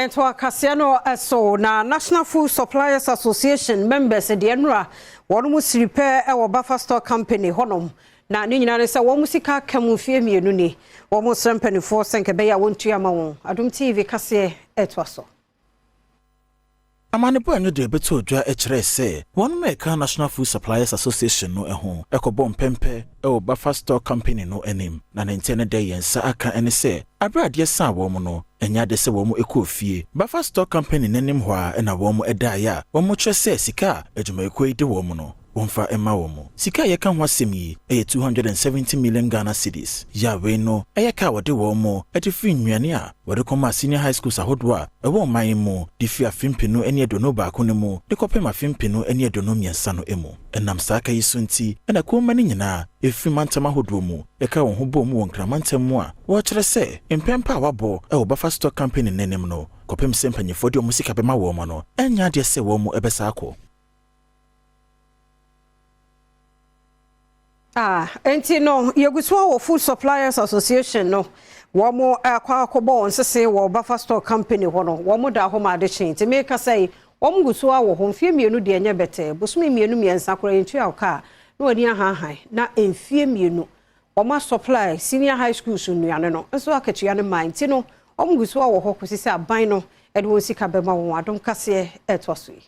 Nto akaseɛ no so na National Food Suppliers Association members deɛ nnora wɔn mu siri pɛ wɔ Buffer Stock Company hɔnom na ne nyinaa ne sɛ wɔn sika aka mu mfeɛ 2 ni. Wɔn srɛ mpanimfoɔ sɛ nkɛbɛyɛ a wɔntua ma wɔn. Adom TV kaseɛ ɛtoa so. Amanebɔ ɛno de ɛbɛtɔ odwa kyerɛ sɛ wɔn a ɛka National Food Suppliers Association no ho ɛkɔbɔ mpɛmpɛ ɛwɔ Buffer Stock Company no anim na ne nkyɛn no dɛ yɛn nsa aka ne sɛ abere adeɛ san wɔn no ɛnyɛ ade sɛ wɔn kɔɔ fie. Buffer Stock Company n'anim hɔ a ɛna wɔn ɛdaeɛ a wɔn kyerɛ sɛ sika a adwumayɛkuo yi de wɔn no wɔmfa mma wɔn. Sika a yɛka ho asɛm yi ɛyɛ 270 million Ghana cedis. Yɛ no ɛyɛ ka a wɔde wɔn mo ɛde firi nnuane a wɔde kɔma senior high schools ahodoɔ a ɛwɔ ɔman mu de firi afe 2021 no mu de kɔpem afe 2023 no mu. Ɛnam saa ka yi so nti ɛna kuoma no nyinaa ɛfiri mantam ahodoɔ mu ɛka wɔn ho bɔ mu wɔ nkramantam mu a wɔrekyerɛ sɛ mpɛmpa a wabɔ ɛwɔ Buffer Stock Company n'anim no kɔpem sɛ mpanyinfoɔ de wɔn sika bɛma wɔn no ɛnyɛ adeɛ sɛ wɔn mu ɛbɛsa akɔ. Enti no yɛgu so wɔ Food Suppliers Association no wɔn mo akɔ akɔbɔ wɔn sese wɔ Buffer Stock Company hɔ no wɔn da hɔ ma ade kye nti meka sɛ wɔn gu so wɔ hɔ mfie 2 deɛ nyɛ bɛtɛ bosome 2 3 koraa yɛntua ɔka na wɔn ani ahanhan na mfie 2 wɔn supply senior high school so nnuane no nso akatua no man nti no wɔn gu so wɔ hɔ kɔsi sɛ aban no ɛde wɔn sika bɛma wɔn. Adom kaseɛ ɛtoa so yi.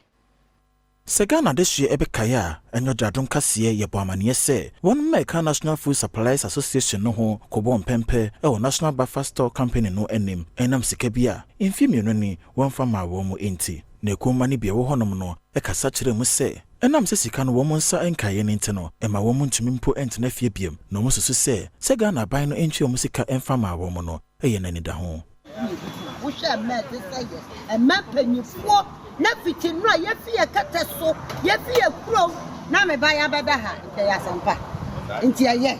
Sɛ Ghana adehyeɛ ɛbɛkaeɛ a ɛnyɛ ɔde adom kaseɛ yɛbɔ amanneɛ sɛ wɔn mma ɛka National Food Suppliers Association no ho kɔbɔ mpɛmpɛ ɛwɔ National Buffer Stock Company no anim ɛnam sika bi a mfie 2 ni wɔmfa maa wɔn mu nti na ekuoma no bi a ɛwɔ hɔnom no ɛkasa kyerɛ mu sɛ ɛnam sɛ sika no wɔn nsa nkaeɛ no nti no ɛma wɔn ntumi mpo ɛntena fie biam na wɔn susu sɛ Ghana aban no ntua wɔn sika ɛmfa maa wɔn no ɛyɛ n'anida ho. Wohwɛ mmaa te sɛ yɛ mmaa mpanyinfoɔ na fiti nnura yɛfi yɛ kɛtɛ so yɛfi yɛ kurom na me ba yɛabɛda ha nka yɛ asɛmpa nti ɛyɛ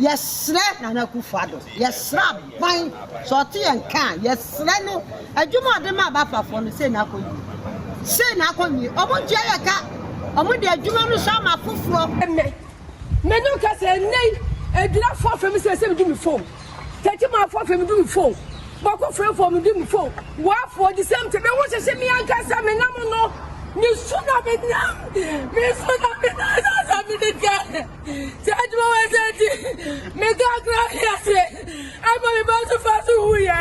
yɛsrɛ Nana Akufo-Addo yɛsrɛ aban sɛ ɔte yɛn ka a yɛsrɛ no adwuma ɔde ma abafafoɔ no sei na akɔ yie sei na akɔ yie ɔmo ntua yɛ ka ɔmo de adwuma no so ama foforɔ. Mɛ mɛ ne ka sɛ nnɛ yi adwirafoɔ fɛm sɛ mi du mi fom tɛkyimafoɔ fɛm du mi fom bɔkɔ fɛm mi du mi fom wɔafoɔ the same thing mɛ wo hyehyɛ mi ankasa mi nam no mi su na mi nam mi su na mi nam sasa mi de kɛ sɛ adwuma wɔ sɛ ti mi kakra yɛ se ama mi ba so fa so wu yɛ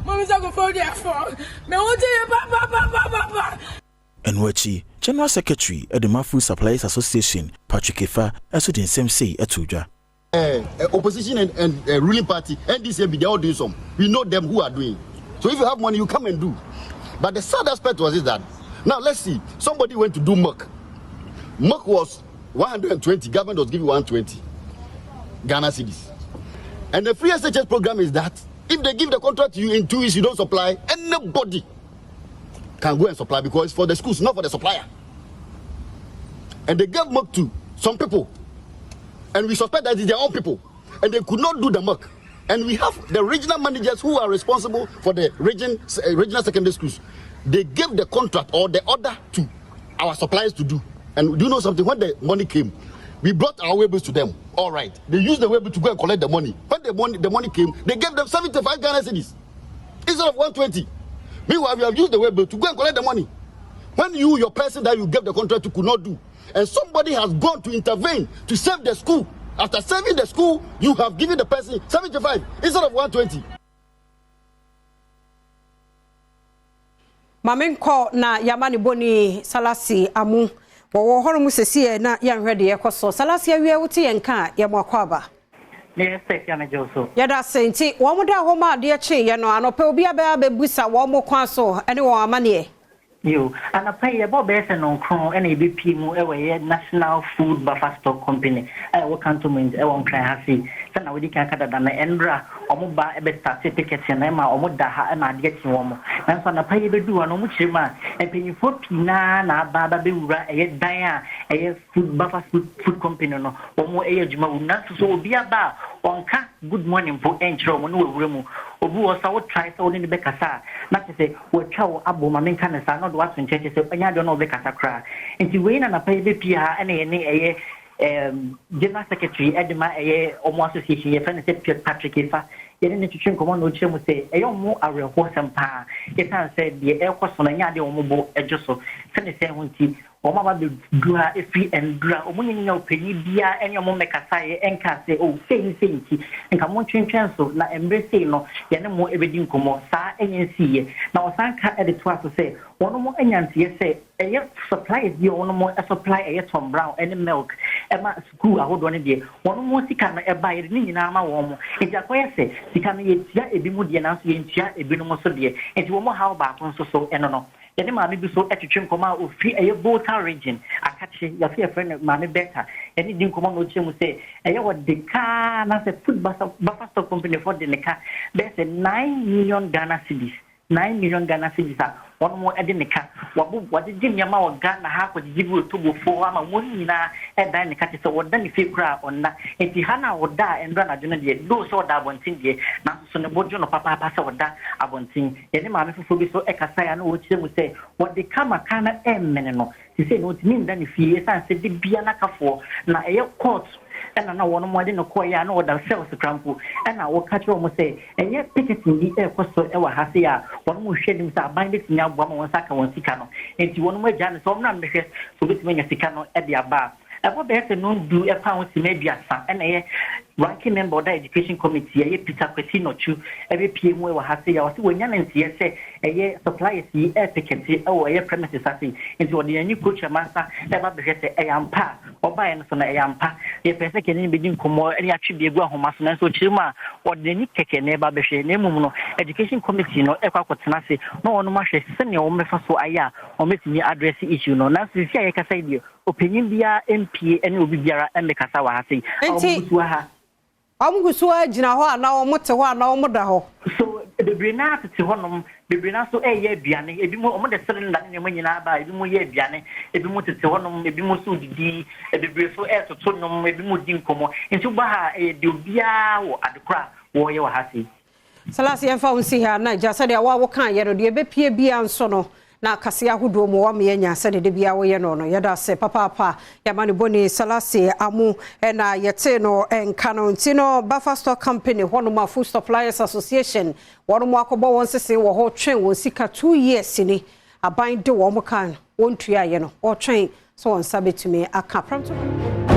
mo mi sɛ ko fɔ deɛ fɔ mɛ wo ti yɛ pa pa pa pa pa pa. Ɛno akyi General Secretary ɛde ma Food Suppliers Association Patrick Efa ɛnso de nsɛm sei ɛto dwa. Opposition and ruling party, NDC, they are all doing some. We know them who are doing. So if you have money, you come and do. But the sad aspect was is that, now let's see, somebody went to do milk. Milk was 120, government was giving 120 Ghana cedis. And the free SHS program is that if they give the contract to you in 2 weeks, you don't supply, anybody can go and supply because it's for the schools, not for the supplier. And they gave milk to some people. And we suspect that it's their own people. And they could not do the milk. And we have the regional managers who are responsible for the regional secondary schools. They gave the contract or the order to our suppliers to do. And do you know something? When the money came, we brought our waybills to them. All right. They used the waybill to go and collect the money. When the money came, they gave them 75 Ghana cedis instead of 120. Meanwhile, we have used the waybill to go and collect the money. When you, your person that you gave the contract to, could not do, and somebody has gone to intervene to save the school. After saving the school, you have given the person 75 instead of 120. Mamenko na yamani boni Salasi Amu. Wo horo mu sesi na yanhwe de ekoso. Salasi awie wote yenka ye mo akwaba. Ne se ya me joso. Ya da se nti wo mo da ho ma de kye ye no anope obi aba abebusa wo mo kwan so ene wo amane. Yo, anapa ye bo be se no nkron ene ebepie mu ewe ye National Food Buffer Stock Company e wo cantonment e wo nkran ha si se na wodi kan ka dada na endra omo ba ebe start ticket na ma omo da ha na ade chi wo mo na so anapa ye bedu na omo kire ma empanyimfo pina na aba ba be wura eye dan a eye food buffer food company no omo eye adwuma wo na so obi aba onka good morning po enchiro omo no wura mu obi wo sa wo try sa wo ne be kasa na te se wo twa wo abo ma menka ne sa no do aso ncheche se anya do na obe kasa kra nti we na na pa be pia ene ne eye general secretary edema eye omo association ye fene se Patrick Efa Yɛne no twetwe nkɔmmɔ na ɔkyerɛ mu sɛ ɛyɛ wɔn awerɛhoɔsɛm paa ɛsiane sɛ deɛ ɛrekɔ so no ɛnyɛ adeɛ a wɔn bo dwo so. Sɛne sɛ ho nti wɔn aba bɛduru ha ɛfiri ndura wɔn nyanya ɔpanyin biara ɛne wɔn mmɛkasaeɛ ɛnkaa sɛ, "Oh, sei ne sei nti nka montwentwɛn so na mmerɛ sei no yɛne mo ɛbɛdi nkɔmmɔ." Saa ɛnyɛ nsiiɛ. Na ɔsan ka ɛde toa so sɛ wɔn mo anya nteɛ sɛ ɛyɛ suppliers bi a wɔn mo supply ɛyɛ Tom Brown ɛne milk ɛma sukuu ahodoɔ no deɛ, wɔn mo sika no ɛba, yɛde ne nyinaa ma wɔn mo. Nti akɔyɛ sɛ sika no yɛtua ebi mu deɛ, nanso yɛntua ebinom nso deɛ. Nti wɔn mo haw baako nso so ɛno no. Yɛne maame bi so ɛtwetwe nkɔmɔ a ofiri ɛyɛ Volta Region Akakye, yɛfɛ yɛfrɛ no Maame Bɛta. Ɛne di nkɔmɔ na ɔkyerɛ mu sɛ ɛyɛ wɔde kaa na sɛ Food Buffer Stock Company fo de ne ka bɛyɛ sɛ 9 million Ghana cedis, 9 million Ghana cedis a wɔn mo de ne ka. Wɔbo wɔgyegye nneɛma wɔ Ghana ha, akɔgyegye bi wɔ Togofoɔ ama wɔn nyinaa ɛdan ne ka kyerɛ sɛ wɔda ne fie koraa ɔnna. Nti ha na ɔda a ndura anadwo no deɛ doo sɛ ɔda abɔnten deɛ, nanso so ne bo dwo no papaapa sɛ ɔda abɔnten. Yɛne maame foforɔ bi so ɛkasa ya na wɔkyerɛ mu sɛ wɔde kama ka no ɛmmene no sisei na ɔntumi nda ne fie ɛsiane sɛ de bia n'akafoɔ na ɛyɛ court ɛna na wɔn mo de no kɔɔyɛ a na wɔda cells kora mpo. Ɛna wɔka kyerɛ wɔn sɛ ɛyɛ picketing bi ɛrekɔ so ɛwɔ ha se a wɔn mo hwɛ nim sɛ aban bɛtumi aboa ma wɔn nsa aka wɔn sika no. Nti wɔn mo agya no sɛ wɔn nam bɛhwɛ sɛ wɔbɛtumi anya sika no ɛde aba a ɛbɔ bɛyɛ sɛ nondu ɛfa ho sima 30. Ɛna ɛyɛ ranking member ɔda education committee, ɛyɛ Peter Kwesi Nɔtwu, ɛbɛpie mu wɔ ha se a wɔsɛ wɔnya ne nteɛ sɛ ɛyɛ suppliers yi ɛɛpicket ɛwɔ ɛyɛ premises ase. Nti wɔde n'ani kuro mansa ɛba bɛhwɛ sɛ ɛyɛ ampa a ɔbaeɛ no so no ɛyɛ ampa. Yɛpɛ sɛ kɛne bɛdi nkɔmmɔ ɛne atwe bi agu ahoma so, nanso ɔkyerɛ mu a ɔde n'ani kɛkɛ na ɛba bɛhwɛ. Na mmom no education committee no ɛkɔ akɔtena ase na wɔnom ahwɛ sɛnea wɔmmɛfa so ayɛ a wɔmɛtumi address issue no. Nanso sisi a yɛkasa yi deɛ, ɔpanyin biara mpie ne obi biara mmɛkasa wɔ ha sei a Nti- wɔn gu so ha. Wɔn gu so gyina hɔ anaa wɔn te hɔ anaa wɔn da hɔ? So bebree naa tete hɔnom, bebree naa nso ɛreyɛ aduane. Ebi mo wɔn de cylinder ne nneɛma nyinaa ba, ebi mo yɛ aduane, ebi mo tete hɔnom, ebi mo nso didi, bebree nso ɛretoto nnwom, ebi mo di nkɔmɔ. Nti woba ha, ɛyɛ deɛ obiara wɔ adekora a wɔreyɛ wɔ ha sei. Salasi, yɛmfa wo nsi ha na gya sɛdeɛ wa wokaeɛ no deɛ ɛbɛpie bia nso no na kaseɛ ahodoɔ mu wama yɛanya sɛdeɛ de bia woyɛ no. Yɛda ase papaapa. Yɛama ne bɔne Salase Amo ɛna yɛtee no nka no. Nti no Buffer Stock Company hɔnom a Food Suppliers Association wɔnom akɔbɔ wɔn sese wɔ hɔ twɛn wɔn sika 2 years ni aban de wɔn ka wɔntuaeɛ no, wɔtwɛn sɛ wɔn nsa bɛtumi aka pramto.